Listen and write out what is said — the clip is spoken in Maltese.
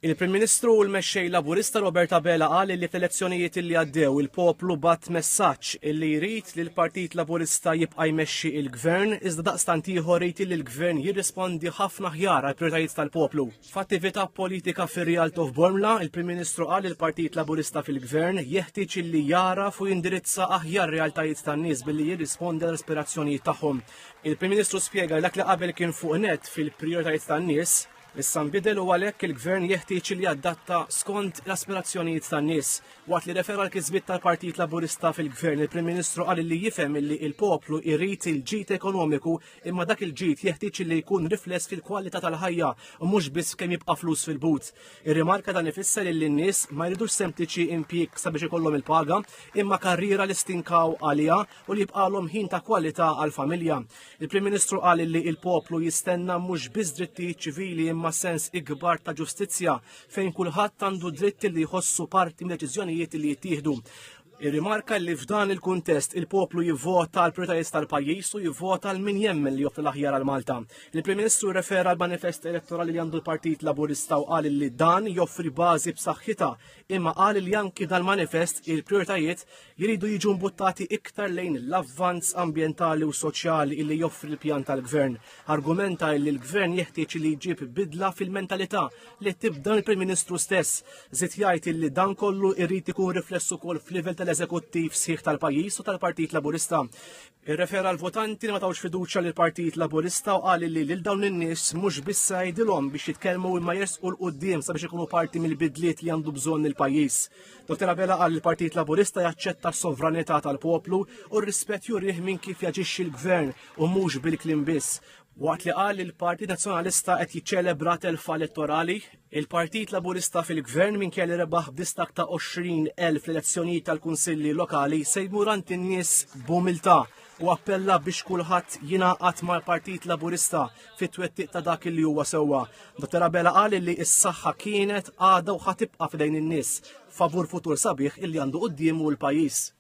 Il-Prim Ministru u l-Mexxej Laburista Robert Abela qal li fl-elezzjonijiet li għaddew il-poplu bagħat messaġġ illi jrid li l-Partit Laburista jibqa' jmexxi il-Gvern iżda daqstant ieħor irid li l-Gvern jirrispondi ħafna aħjar għal prijoritajiet tal-poplu. F'attività politika fir-Rialto f'Bormla, il-Prim Ministru qal li l-Partit Laburista fil-Gvern jeħtieġ illi jaraf u jindirizza aħjar realtajiet tan-nies billi jirrispondi għall aspirazzjonijiet tagħhom. Il-Prim Ministru spjega li dak li qabel kien fuq net fil-prijoritajiet tan-nies Issa nbidel u għalhekk il-Gvern jeħtieġ li jadatta skont l-aspirazzjonijiet tan-nies. Waqt li refera l-kisbiet tal-Partit Laburista fil-Gvern, il-Prim Ministru qal li jifhem li il-poplu jrid il-ġid ekonomiku imma dak il-ġid jeħtieġ li jkun rifless fil-kwalità tal-ħajja u mhux biss kemm jibqa' flus fil-but. Irrimarka dan ifisser li n-nies ma jridux sempliċi impjieg sabiex ikollhom il-paga, imma karriera li stinkaw għaliha u li jibqalhom ħin ta' kwalità għall-familja. Il-Prim Ministru qal li il-poplu jistenna mhux biss drittijiet ċivili imma sens ikbar ta' ġustizzja fejn kulħadd għandu dritt li jħossu parti minn deċiżjonijiet li jittieħdu. Irrimarka li f'dan il-kuntest il-poplu jivvota għal prioritajiet tal-pajjiż u jivvota għal min jemmen li joffri l-aħjar għal Malta. Il-Prim Ministru refera għal manifest elettorali li għandu l-Partit Laburista u qal li dan joffri bażi b'saħħitha imma qal li anki dal-manifest il-prioritajiet jridu jiġu mbuttati iktar lejn l-avvanz ambjentali u soċjali illi joffri l-pjan tal-gvern. Argumenta li l-gvern jeħtieġ li jġib bidla fil-mentalità li tibda l-Prim Ministru stess. Żied jgħid illi dan kollu jrid ikun riflessu ukoll f'livell tal-eżekuttiv sħiħ tal-pajjiż u tal-Partit Laburista. Irrefera l-votanti li ma tawx fiduċja lil Partit Laburista u qal li lil dawn in-nies mhux biss jgħidilhom biex jitkellmu imma jersqu 'l quddiem sabiex ikunu parti mill-bidliet li għandu bżonn il-pajjiż. Dr. Abela qal li l-Partit Laburista jaċċetta s-sovranità tal-poplu u r-rispett jurih minn kif jaġixxi l-gvern u mhux bil-kliem biss. Waqt li qal li l-Partit Nazzjonalista qed jiċċelebra telfa elettorali, il-Partit Laburista fil-Gvern minkejja li rebaħ b'distak ta' 20,000 fl-elezzjonijiet tal-Kunsilli Lokali se jmur għand in-nies b'umiltà u appella biex kulħadd jingħaqad mal-Partit Laburista fit-twettiq ta' dak li huwa sewwa. Dr. Abela qal li s-saħħa kienet għadha u ħa tibqa' f'idejn in-nies favur futur sabiħ illi għandu quddiemu l-pajjiż.